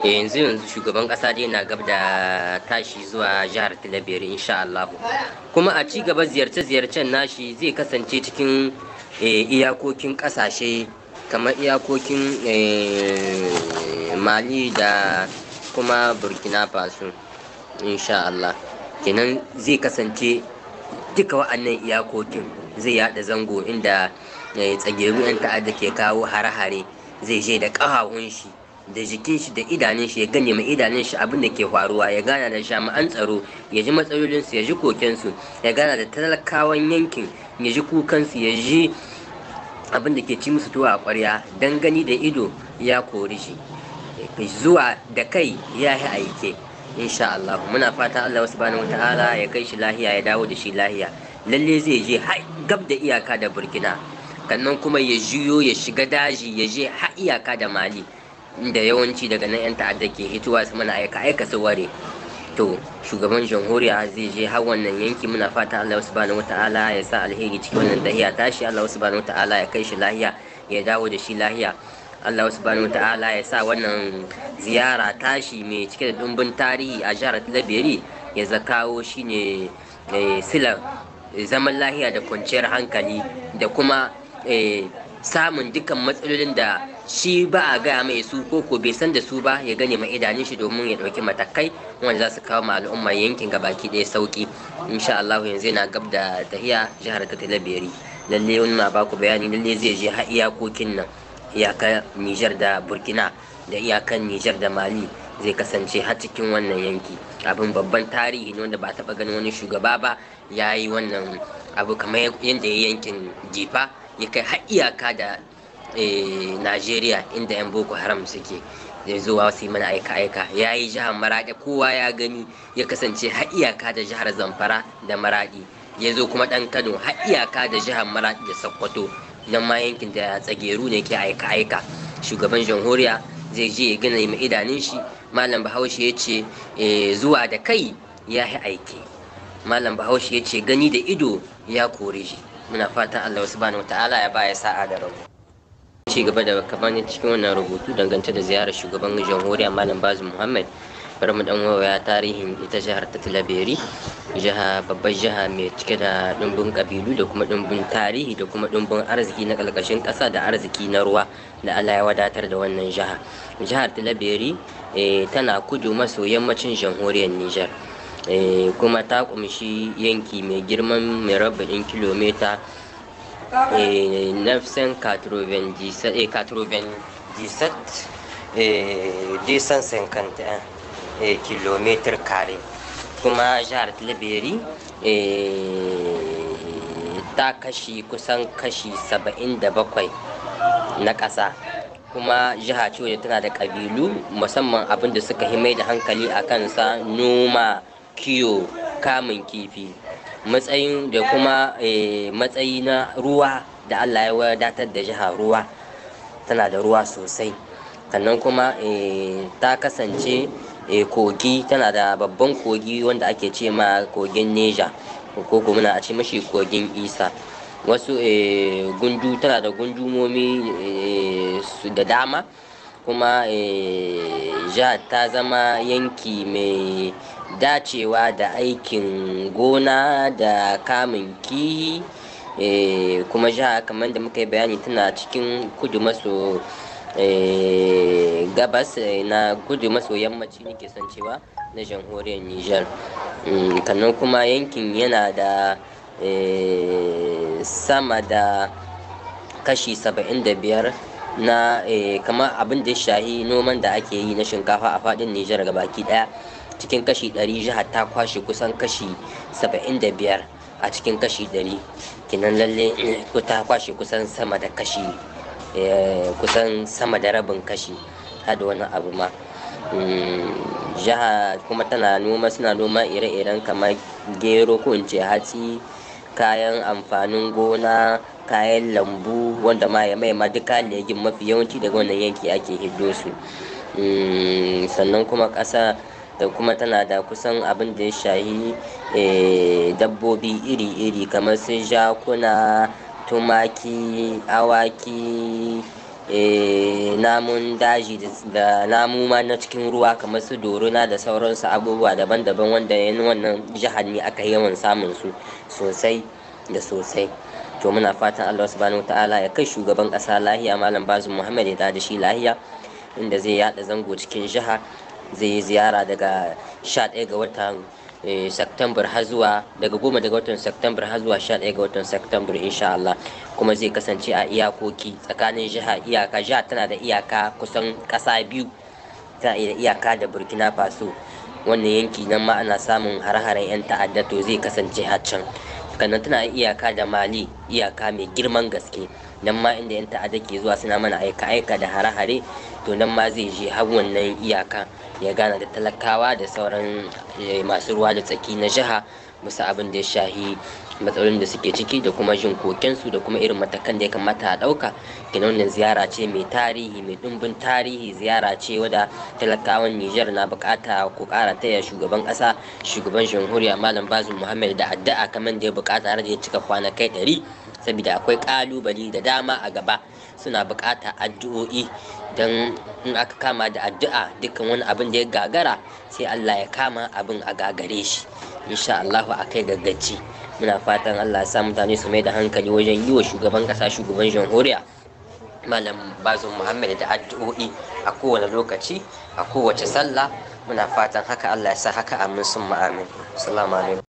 Yanzu shugaban kasa dai na gab da tashi zuwa jihar Tilaberi insha Allah. Kuma a ci gaba ziyarce-ziyarcen nashi zai kasance cikin iyakokin kasashe kamar iyakokin Mali da kuma Burkina Faso insha Allah. Kenan zai kasance duka wa'annan iyakokin zai yada zango inda tsageru 'yan ta'adda ke kawo hare-hare, zai je da ƙahawun shi da jikin shi da idanun shi, ya gane mai idanun shi abin da ke faruwa, ya gana da jami'an tsaro, ya ji matsalolinsu, ya ji kokensu, ya gana da talakawan yankin, ya ji kukansu, ya ji abin da ke ci musu tuwa a ƙwarya. Don gani da ido ya kori shi, zuwa da kai ya yi aike insha Allah. Muna fata Allah subhanahu wataala ya kai shi lahiya, ya dawo da shi lahiya. Lalle zai je har gab da iyaka da Burkina, sannan kuma ya juyo ya shiga daji ya je har iyaka da Mali, inda yawanci daga nan 'yan ta'adda ke hitowa su mana aika aika su ware. To shugaban jamhuriya zai je har wannan yanki. Muna fata Allah subhanahu wataala ya sa alheri cikin wannan tahiya tashi. Allah subhanahu wataala ya kai shi lahiya, ya dawo da shi lahiya. Allah subhanahu wataala ya sa wannan ziyara tashi mai cike da dumbin tarihi a jihar Tilaberi ya zakawo shine silar zaman lahiya da kwanciyar hankali da kuma samun dukkan matsalolin da shi ba a gaya mai su ko ko bai san da su ba, ya gane mai idanun shi domin ya ɗauki matakai wanda za su kawo ma al'umma yankin gabaki ɗaya sauki insha Allah. Yanzu yana gab da tahiya jihar ta Tilaberi. Lalle wani na baku bayani, lalle zai je har iyakokin nan, iyakar Niger da Burkina da iyakan Niger da Mali, zai kasance har cikin wannan yanki. Abin babban tarihi ne wanda ba taɓa ganin wani shugaba ba ya yi wannan abu kamar yadda ya yankin Difa, ya kai har iyaka da Najeriya inda 'yan Boko Haram suke da zuwa su yi mana aika-aika. Ya yi jihar Maraɗi, kowa ya gani, ya kasance har iyaka da jihar Zamfara da Maraɗi. Ya zo kuma ɗan Kano har iyaka da jihar Maraɗi da Sokoto, nan ma yankin da tsageru ne ke aika-aika. Shugaban jamhuriya zai je ya gina mai idanun shi. Malam Bahaushe ya ce zuwa da kai ya yi aiki. Malam Bahaushe ya ce gani da ido ya kore shi. Muna fatan Allah subhanahu wataala ya baya sa'a da rabo. Ci gaba da kamar cikin wannan rubutu dangance da ziyarar shugaban jamhuriya Malam Bazoum Muhammad, bari mu dan waya tarihin ita jihar ta Tilaberi, jiha babbar jiha mai cike da dimbin kabilu da kuma dimbin tarihi da kuma dimbin arziki na kalkashin kasa da arziki na ruwa da Allah ya wadatar da wannan jiha. Jihar Tilaberi tana kudu maso yammacin jamhuriyar Nijar, kuma ta kumshi yanki mai girman mai rabba'in kilomita 997 251 kilometer kare. Kuma jihar Tilaberi ta kashi kusan kashi 77 na ƙasa. Kuma jiha ce wadda tana da ƙabilu, musamman abin da suka mai da hankali a kansa noma, kiwo, kamun kifi, matsayin da kuma matsayi na ruwa da Allah ya wadatar da jiha ruwa, tana da ruwa sosai. Sannan kuma ta kasance kogi, tana da babban kogi wanda ake ce ma kogin Neja ko kuma a ce mashi kogin Isa. Wasu gundu tana da gundumomi da dama. Kuma jihar ta zama yanki mai dacewa da aikin gona da kamun kihi. Kuma jiha, kamar da muka yi bayani, tana cikin kudu maso gabas na kudu maso yammaci nake son cewa na jamhuriyar Nijar. Sannan kuma yankin yana da sama da kashi 75 na kamar abin da ya shahi noman da ake yi na shinkafa a fadin Nijar gabaki daya. Cikin kashi 100, jihar ta kwashe kusan kashi 75 a cikin kashi 100. Kinan lalle ta kwashe kusan sama da kashi kusan sama da rabin kashi hada wani abu ma. Jiha kuma tana noma, suna noma ire-iren kamar gero ko in ce hatsi, kayan amfanin gona, kayan lambu, wanda ma ya mai ma duka legin mafi yawanci daga wannan yanki ake hiddo su. Sannan kuma ƙasa da kuma tana da kusan abin da ya shahi dabbobi iri-iri kamar su jakuna, tumaki, awaki, namun daji da namu ma na cikin ruwa kamar su doruna da sauransu, abubuwa daban-daban wanda yan wannan jihar ne aka yawan samun su sosai da sosai. To muna fatan Allah subhanahu ta'ala ya kai shugaban kasa lahiya, Malam Bazum Muhammad, ya da shi lahiya inda zai yada zango cikin jiha. Zai yi ziyara daga 11 ga watan September har zuwa, daga 10 daga watan September har zuwa 11 ga watan September, insha Allah. Kuma zai kasance a iyakoki tsakanin jiha, iyaka. Jiha tana da iyaka kusan kasa biyu, tana da iyaka da Burkina Faso, wannan yanki nan ma ana samun har-haren 'yan ta'adda, to zai kasance har can. Sannan tana iyaka da Mali, iyaka mai girman gaske, nan ma inda 'yan ta'adda ke zuwa suna mana aika-aika da hare-hare. To nan ma zai je har wannan iyaka ya gana da talakawa da sauran masu ruwa da tsaki na jiha, musu abin da ya shahi matsalolin da suke ciki da kuma jin kokensu da kuma irin matakan da ya kamata a ɗauka. Kenan wannan ziyara ce mai tarihi, mai ɗumbin tarihi, ziyara ce wadda talakawan Nijar na bukata ku ƙara taya shugaban ƙasa, shugaban jamhuriya, Malam Bazum Muhammad da addu'a kamar da ya bukata har da ya cika kwanakai 100, saboda akwai ƙalubale da dama a gaba, suna bukata addu'o'i. Don in aka kama da addu'a, dukkan wani abin da ya gagara sai Allah ya kama abin a gagare shi, insha Allah a kai gaggaci. Muna fatan Allah ya sa mutane su mai da hankali wajen yi wa shugaban kasa, shugaban jamhuriya, Malam Bazum Muhammad da addu'o'i a kowane lokaci, a kowace sallah. Muna fatan haka, Allah ya sa haka, amin summa amin. Assalamu alaikum.